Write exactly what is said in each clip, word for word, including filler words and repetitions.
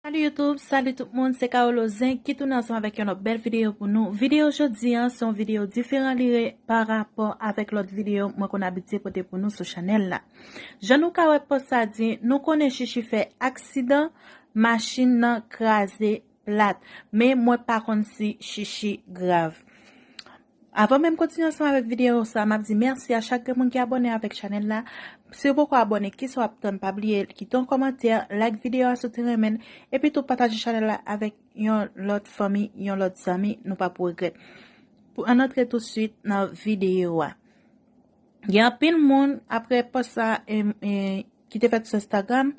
Salut YouTube, salut tout moun, se Carolo Zen ki tounen ansanm avèk yon lòt bèl videyo pou nou. Videyo jodi an se yon videyo diferan li ye pa rapò avèk lòt videyo mwen konn abitye pote pou nou sou chanèl la. Jan nou ka wè pòs sa di, nou konnen Chichi fè aksidan, machin nan kraze plat, men mwen pa konn si Chichi grav. Avan menm kontinye ansanm avèk videyo sa, m ap di mèsi a chak grenn moun ki abòne avèk chanèl la. Si w poko abòne, kisa w ap tann? Pa bliye kite yon kòmantè, like videyo a si w te renmen l, epi tou pataje chanèl la avèk yon lòt fanmi, yon lòt zanmi, nou p ap regrèt. Pou ann antre tousuit nan videyo a. Gen anpil moun, apre pòs sa, e, e, ki te fèt sou Instagram,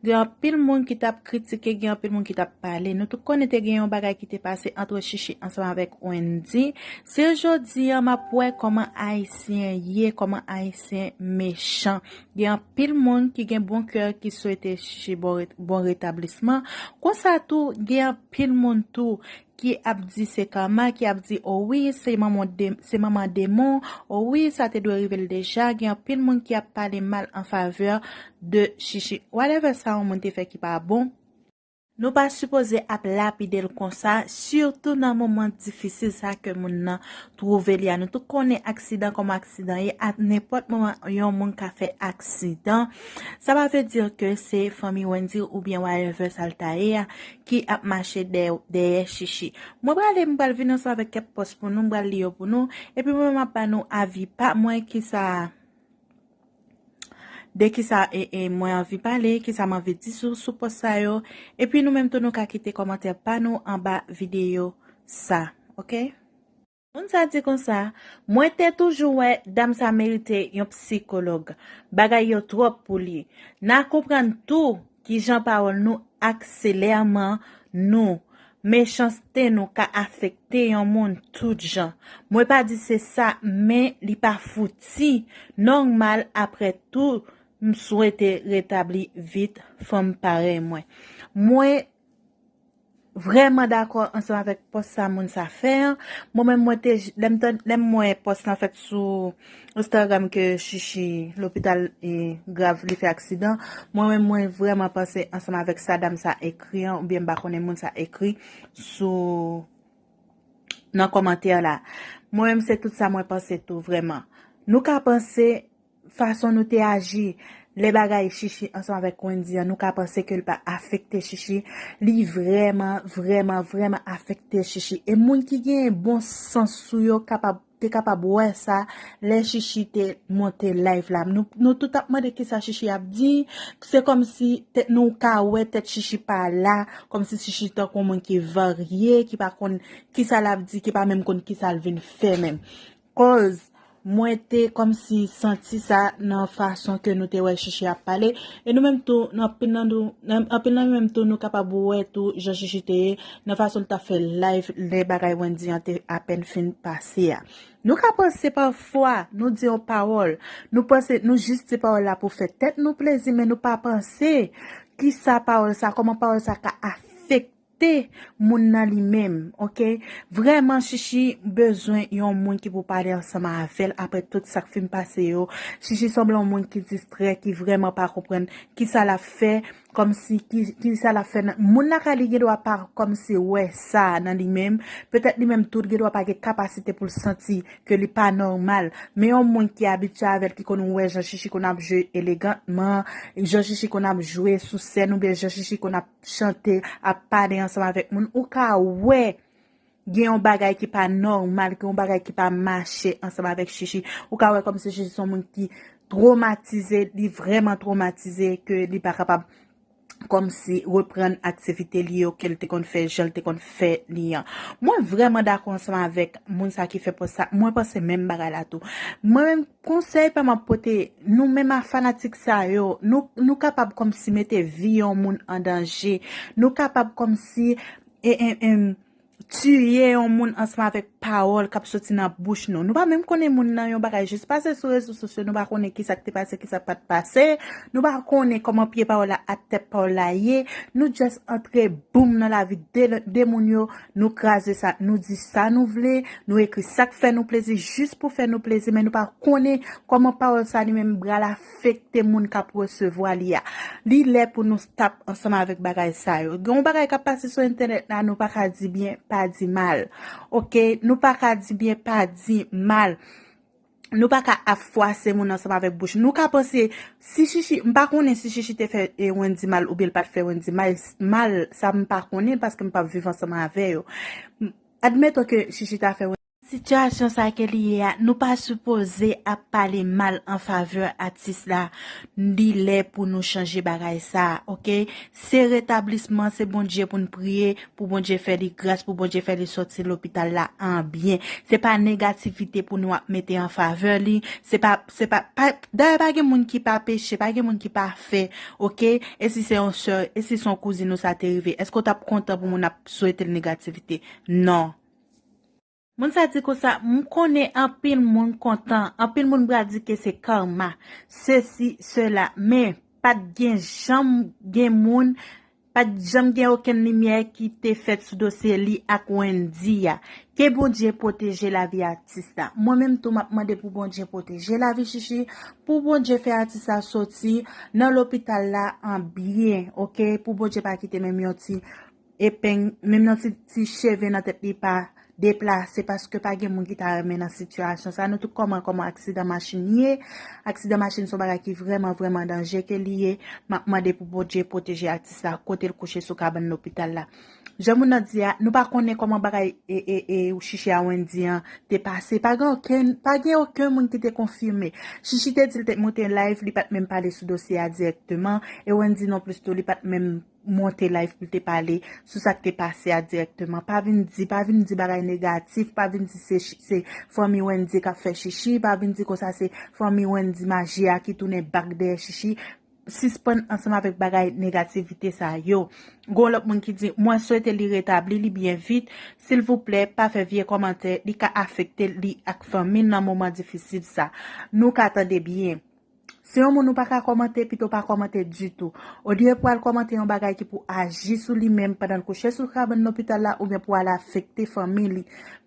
gen anpil moun ki t ap kritike, gen anpil moun ki t ap pale. Nou tout konnen te gen yon bagay ki te pase ant Chichi ansanm avèk Wendy. Se jodi an m ap wè kòman Ayisyen ye, kòman Ayisyen mechan. Gen anpil moun ki gen bon kè, ki swete Chichi bon, re- bon retablisman. Konsa tou, gen anpil moun tou ki ap di se kama, ki ap di, o wi, se manman de- se manman demon, o wi, sa te dwe rive l deja. Gen anpil moun ki ap pale mal an favè de Chichi. Whatever sa yon moun te fè ki pa bon, nou pa sipoze ap lapide l konsa, sitou nan moman difisil sa ke moun nan twouve li a. Nou tout konnen aksidan kòman aksidan ye, a nenpòt moman yon moun ka fè aksidan. Sa pa vle di ke se fanmi Wendy oubyen whatever sa l ta ye a ki ap mache dèyè, dèyè Chichi. Mwen prale, m pral vin ansanm avèk kèk pòs pou nou, m pral li yo pou nou, epi mwen m ap ba nou avi pa mwen kisa, de kisa e, e mwen anvi pale, kisa m anvi di sou, sou pòs sa yo, epi nou menm tou nou ka kite kòmantè pa nou anba videyo sa, oke? Moun sa di konsa, mwen te toujou wè dam sa merite yon psikològ. Bagay yo twòp pou li. N a konprann tou kijan pawòl nou akselèman nou, mechanste nou ka afekte yon moun tout jan. Mwen pa di se sa, men li pa fouti nòmal apre tou, m swete retabli vit fanm parèy mwen. Mwen vrèman dakò ansanm avèk pòs sa moun sa fè an. Mwen menm mwen te, lè m tann- lè m wè pòs lan fèt sou Instagram ke Chichi lopital e grav li fè aksidan. Mwen menm mwen vrèman panse ansanm avèk sa dam sa ekri an, oubyen m pa konnen moun sa ekri sou, nan kòmantè la. Mwen menm se tout sa mwen panse tou vrèman. Nou ka panse fason nou te aji lè bagay Chichi ansanm avèk Wendy an, nou ka panse ke l pa afekte Chichi. Li vrèman, vrèman, vrèman afekte Chichi. E moun ki gen bon sans sou yo kapab, te kapab wè sa lè Chichi te monte live la. Nou, nou tout ap mande kisa Chichi ap di. Se kòmsi tèt nou ka wè tèt Chichi pa la, kòmsi Chichi tankou yon moun ki varye, ki pa konn kisa l ap di, ki pa menm konn kisa l vin fè menm. Koz mwen te kòmsi santi sa nan fason ke nou te wè Chichi ap pale. E nou menm tou, nan anpil nan nou, nan anpil nan nou menm tou, nou kapab wè tou jan Chichi te ye, nan fason l t ap fè live lè bagay Wendy an te apèn fin pase a. Nou ka panse pafwa, nou di yon pawòl, nou panse, nou jis di pawòl la pou fè tèt nou plezi, men nou pa panse kisa pawòl sa, kòman pawòl sa ka afekte moun nan li menm, oke? Vrèman, Chichi bezwen yon moun ki pou pale ansanm avè l apre tout sa k fin pase yo. Chichi sanble yon moun ki distrè, ki vrèman pa konprann kisa l ap fè, kòmsi ki, kisa l ap fè nan, moun nan kay li gendwa pa kòmsi wè sa nan li menm. Petèt li menm tou, li gendwa pa gen kapasite pou l santi ke li pa nòmal. Men yon moun ki abitye avè l, ki konn wè jan Chichi konn ap jwe elegantman, jan Chichi konn ap jwe sou sèn, oubyen jan Chichi konn ap chante, ap pale ansanm avèk moun, ou ka wè gen yon bagay ki pa nòmal, gen yon bagay ki pa mache ansanm avèk Chichi. Ou ka wè kòmsi Chichi se yon moun ki twomatize, li vrèman twomatize, ke li pa kapab kòmsi reprann aktivite li yo ke l te konn fè, jan l te konn fè li an. Mwen vrèman dakò ansanm avèk moun sa ki fè pòs sa. Mwen panse menm bagay la tou. Mwen menm, konsèy pa m ap pote, nou menm a fanatik sa yo, nou, nou kapab kòmsi mete vi yon moun an danje. Nou kapab kòmsi, e, e, e, tiye yon moun ansanm avèk pawòl k ap soti nan bouch nou. Nou pa menm konnen moun nan yon bagay jis pase sou rezo sosyo, nou pa konnen kisa k te pase, kisa k pa t pase, nou pa konnen kòman pye pawòl la ak tèt pawòl la ye, nou just antre boum nan lavi de, de moun yo, nou kraze sa, nou di sa nou vle, nou ekri sa k fè nou plezi jis pou fè nou plezi, men nou pa konnen kòman pawòl sa li menm pral afekte moun k ap resevwa li a. Li lè pou nou stop ansanm avèk bagay sa yo. Gen yon bagay k ap pase sou entènèt la, nou pa ka di byen, pa di mal. Oke, nou pa ka di byen, pa di mal. Nou pa ka ap fwase moun ansanm avèk bouch. Nou ka panse, si Chichi, m pa konnen si Chichi te fè e, Wendy mal oubyen l pa t fè Wendy mal, mal, sa m pa konnen paske m p ap viv ansanm avè yo. Admeton ke Chichi ta fè Sitiyasyon sa ke li ye a, nou pa sipoze ap pale mal an favè atis la. Li lè pou nou chanje bagay sa, oke? Se retablisman, se Bondye pou n priye, pou Bondye fè li gras, pou Bondye fè li sòti lopital la an byen. Se pa negativite pou nou ap mete an favè li. Se pa, se pa, pa, dayè pa gen moun ki pa peche, pa gen moun ki pafè, oke? E si se yon sè, e si se yon kouzin ou sa te rive, èske w t ap kontan pou moun ap swete l negativite? Non. Moun sa di konsa, m konnen anpil moun kontan, anpil moun pral di ke se karma, sesi, sela, men pa t gen janm gen moun, pa t janm gen okenn limyè ki te fèt sou dosye li ak Wendy a. Ke Bondye pwoteje lavi atis la. Mwen menm tou m ap mande pou Bondye pwoteje lavi Chichi, pou Bondye fè atis la soti nan lopital la an byen, oke? Pou Bondye pa kite menm yon ti epeng, menm nan ti, ti cheve nan tèt li pa deplase, paske pa gen moun ki ta renmen nan sitiyasyon sa. Nou tout kòman, kòman aksidan machin ye. Aksidan machin se yon bagay ki vrèman, vrèman danje ke li ye. M ap mande pou Bondye pwoteje atis la kote l kouche sou kabann lopital la. Jan moun nan di a, nou pa konnen kòman bagay e, e, e, Chichi a Wendy an te pase. Pa gen okenn, pa gen okenn moun ki te konfime. Chichi te di l te monte live, li pa t menm pale sou dosye a dirèkteman. E Wendy non plis tou, li pa t menm monte live pou l te pale sou sa k te pase a dirèkteman. Pa vin di, pa vin di bagay negatif, pa vin di se, se fanmi Wendy k ap fè Chichi, pa vin di konsa se fanmi Wendy maji a ki tounen bak dèyè Chichi. Sispann ansanm avèk bagay negativite sa yo. Gon lòt moun ki di, mwen swete li retabli, li byen vit. Silvouplè, pa fè vye kòmantè, li ka afekte li ak fanmi l nan moman difisil sa. Nou ka tande byen. Si yon moun ou pa ka kòmante, pito pa kòmante ditou. Olye pou al kòmante yon bagay ki pou aji sou li menm pandan l kouche sou kabann lopital la, oubyen pou al afekte fanmi li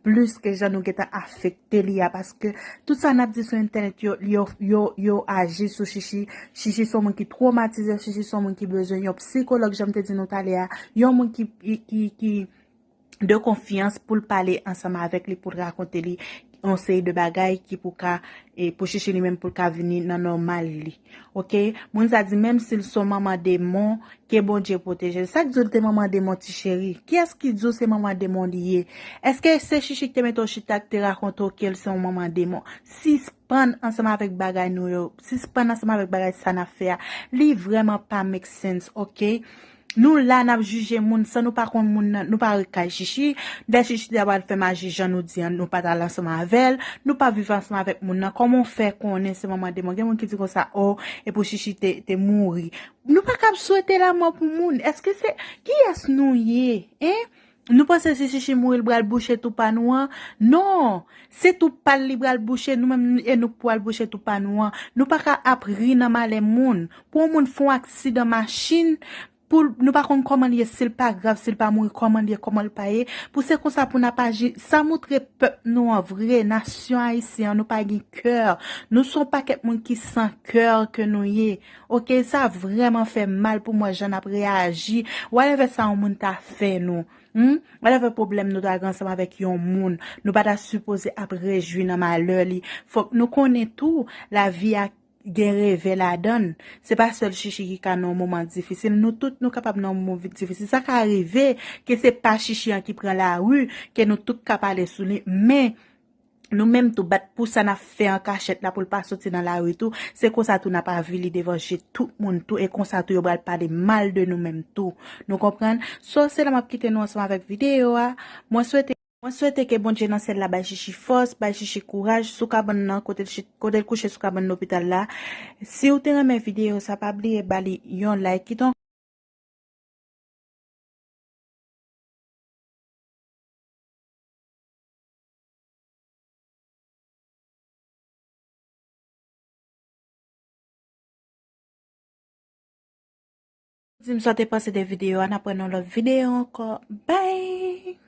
plis ke jan nou gentan afekte li a. Paske tout sa n ap di sou entènèt yo, yo, yo, yo aji sou Chichi. Chichi se yon moun ki twomatize, Chichi se yon moun ki bezwen yon psikològ, jan m te di nou talè a. Yon moun ki, ki, ki, ki de konfyans pou l pale ansanm avèk li, pou l rakonte li yon seri de bagay ki pou ka, e, pou Chichi li menm pou l ka vini nan nòmal li. Oke? Moun sa di menm si l se yon manman demon, ke Bondye pwoteje l. Sa k di w l te manman demon ti cheri? Kiyès ki di w se manman demon li ye? Èske se Chichi ki te mete w chita ki te rakonte w ke l se yon manman demon? Sispann ansanm avèk bagay nou yo. Sispann ansanm avèk bagay sa n ap fè a. Li vrèman pa make sense, oke? Nou la n ap jije moun san nou pa konn moun nan, nou pa ret kay Chichi. Lè Chichi ta pral fè maji jan nou di an, nou pa t al ansanm avè l, nou pa viv ansanm avèk moun nan. Kòman w fè konnen se manman demon? Gen moun ki di konsa, o, e pou Chichi te, te mouri. Nou pa kab swete lanmò pou moun. Èske se, kiyès nou ye? Hein? Nou panse si Chichi mouri, l pral bouche twou pa nou an? Non! Se twou pa l li pral bouche, nou menm e nou k pral bouche twou pa nou an. Nou pa ka ap ri nan malè moun. Pou yon moun fè yon aksidan machin, pou l, nou pa konn kòman l ye, si l pa grav, si l pa mouri, kòman l ye, kòman l pa ye. Pou se konsa pou n ap aji, sa montre pèp nou an vre, nasyon ayisyen an, nou pa gen kè. Nou se yon pakèt moun ki san kè ke nou ye. Oke, sa vrèman fè mal pou m wè jan n ap reyaji. Whatever sa yon moun ta fè nou. Hmm? Whatever pwoblèm nou ta gen ansanm avèk yon moun, nou pa ta sipoze ap rejwi nan malè li. Fòk nou konnen tou, lavi a gen revè ladan l. Se pa sèl Chichi ki ka nan yon moman difisil. Nou tout, nou kapab nan yon moman difisil. Sa ka rive ke se pa Chichi an ki pran lari, ke nou tout ka pale sou li, men nou menm tou, bat pou sa n ap fè an kachèt la pou l pa soti nan lari tou. Se konsa tou n ap avili devan je tout moun tou, e konsa tou yo pral pale mal de nou menm tou. Nou konprann? So, se la m ap kite nou ansanm avèk videyo a. Mwen swete Mwen swete ke Bondye nan syèl la bay Chichi fòs, bay Chichi kouraj sou kabann nan, kote l chi-, kote l kouche sou kabann lopital la. Si w te renmen videyo sa, pa bliye ba li yon like. Kite yon Di m sa w te panse de videyo a, n ap wè nan lòt videyo ankò. Bye!